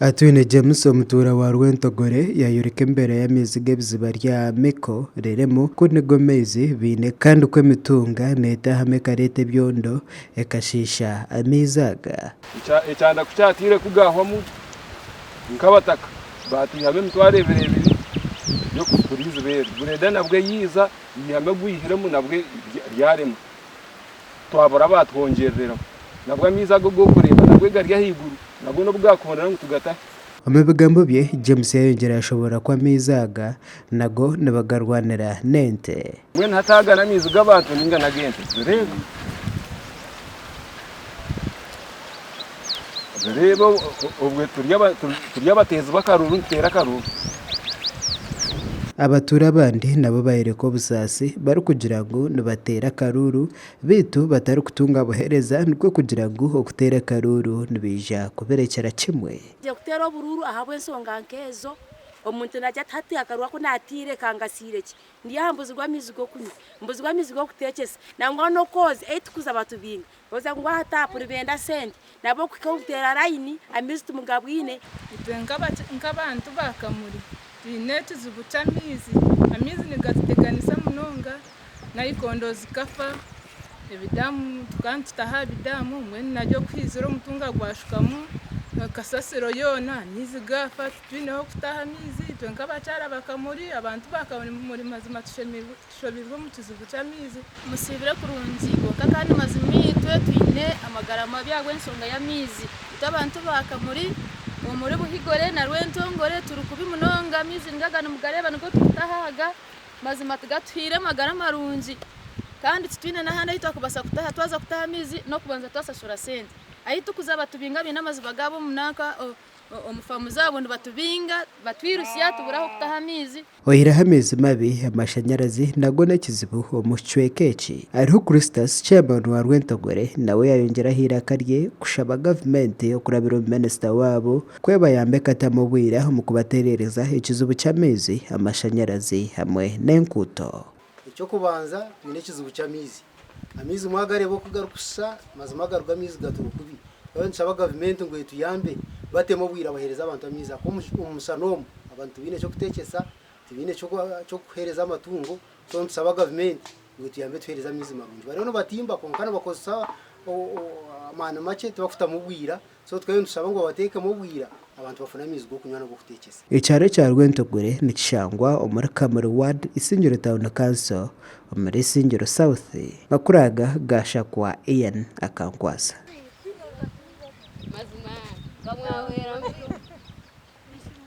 Atwine James omutuura wa Rwentogore yayoreka embeera y'amaizi g'ebiziba rya Meko ririmu ku nigo maizi baine kandi ku emitunga netaahamu ekareeta ebyondo ekashiisha amaizi aga. Ekyanda ku kyataire ku gaahwamu nk'abataka baatwihamu emitwaro ebiri ebiri y'okufukura eiziba eryo. Greda nabwo yaija yaihamu ogwihiremu nabwo ryarema. Twabura abaatwongyerereraho. Nabwo amaizi ago agu orikureeba nabwo gari ahaiguru nago n'obu gaakuhondera ngu tugatahe. Omu bigambo bye, James yayongyera yashoboorora ku amaizi aga nago nibagarwanira n'ente. Mbwenu hati aga n'amaizi g'abantu nainga n'ag'ente? Bireebe. Bireebe obwe turi abateezi b'akaruuru nituteera akaruuru. Abatuura abandi nabo bayoreka obusaasi barikugira ngu nibateera akaruuru beitu batarikutunga buheereza nikwo kugira ngu okuteera akaruuru nibaija kubirekyera kimwe. Ngiye kuteera oburuuru ahabw'enshonga nk'ezo, omuntu naagira ati hati akaruuru aku naataire kangasiire ki? Ndi aha mbuzirwe amaizi g'okunywa, mbuzirwe amaizi g'okuteekyesa nangwa n'okwoza ei turikuza batubinga. Oza ngu aha taapu nibenda sente, nabo kuhika obuteera layini amaizi timugabwine. Itwe nk'abantu ba Kamuli twine ekizibu ky'amaizi. Amaizi nigatuteganisa munonga, nayikondo zikafa, ebidamu tukaba nitutaha aha bidamu mbwenu naryo ku haizire omutunga gwashukamu kasasiro yoona amaizi gaafa titwine h'okutaha amaizi. Itwe nk'abakyara ba Kamuli, abantu ba Kamuli mazima Tushobeirwe omu kizibu ky'amaizi. Musiibire kurungi kwonka kandi mazima itwe twine amagara mabi ahabw'enshonga y'amaizi. Itwe abantu ba Kamuri omuri Buhigore na Rwentongore turi kubi munonga amaizi nigo aga nimugareeba nigo turikutaha aga mazima tigatuhaire magara marungi kandi titwine n'ahandi ahu twakubaasa kutaha twaza kutaha amaizi n'okubanza twasashura sente. Ahu turikuza batubinga baine amaziba gaabo omu nanka omu faamu zaabo nibatubinga batwirutsya tubura ah'okutaha amaizi. Oihireho amaizi mabi, amashanyarazi nago n'ekizibu omu kicweka eki. Hariho Christus, Chairman wa Rwentogore nawe yayongyeraho eiraka rye kushaba gavumenti okurabira omu minisita waabo ku ebayamba ekatamu obwira omu kubatereereza ekizibu ky'amaizi, amashanyarazi hamwe n'enkuuto. Eky'okubanza twine ekizibu ky'amaizi. Amaizi mwagareeba oku garikushusha, mazima agaruga amaizi gaturi kubi. Twaba nitushaba gavumenti ngu etuyambe batemu obwira baheereze abantu amaizi ahakuba omu mushana omu abantu tibaine ky'okuteekyesa, tibaine ky'okuheereza amatungo, so nitusaba gavumenti ngu etuyambe etuheereze amaizi marungi. Bariyo nibatimba kwonka nibakozesa amaani makye tibakutamu bwira, so twena nitusaba ngu babateekemu obwira abantu bafune amaizi g'okunywa n'ag'okuteekyesa. Ekyaro ekya Rwentogore nikishangwa omuri Kamuri Ward, Isingiro Town Council omuri Isingiro South. Makuru aga gaashakwa Ian Akankwasa.